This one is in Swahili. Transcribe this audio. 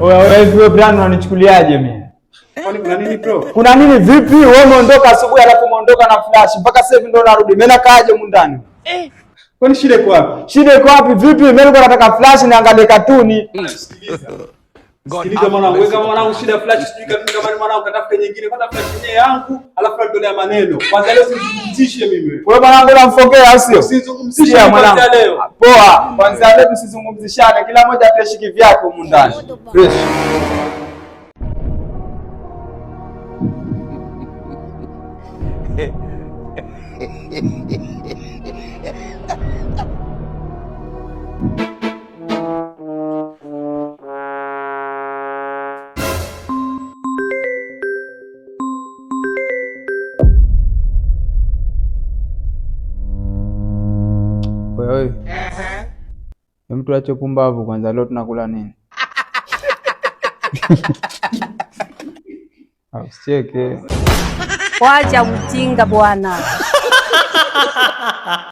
Wewe hivi wewe Brian unanichukuliaje mimi? Kwani kuna nini bro? Kuna nini vipi? Wewe umeondoka asubuhi alafu umeondoka na flash mpaka sasa hivi ndo narudi. Mimi nakaaje humu ndani? Kwani shida iko wapi? Shida iko wapi vipi? Mimi nilikuwa nataka flash niangalie katuni. Sikiliza mwanangu, wewe kama mwanangu shida flash sijui kabisa kama ni mwanangu katafute nyingine, kwanza flash yenyewe yangu, alafu natolea maneno. Kwanza leo usizungumzishe mimi. Wewe mwanangu unamfokea au sio? Usizungumzishe Sikia mimi mwanangu. kwanza leo. Poa. Kwanza leo tusizungumzishane, kila mmoja ataishi kivyake humu ndani. Fresh. Wewe. Mtu ache pumbavu kwanza, leo tunakula nini? Usicheke. Wacha ujinga bwana.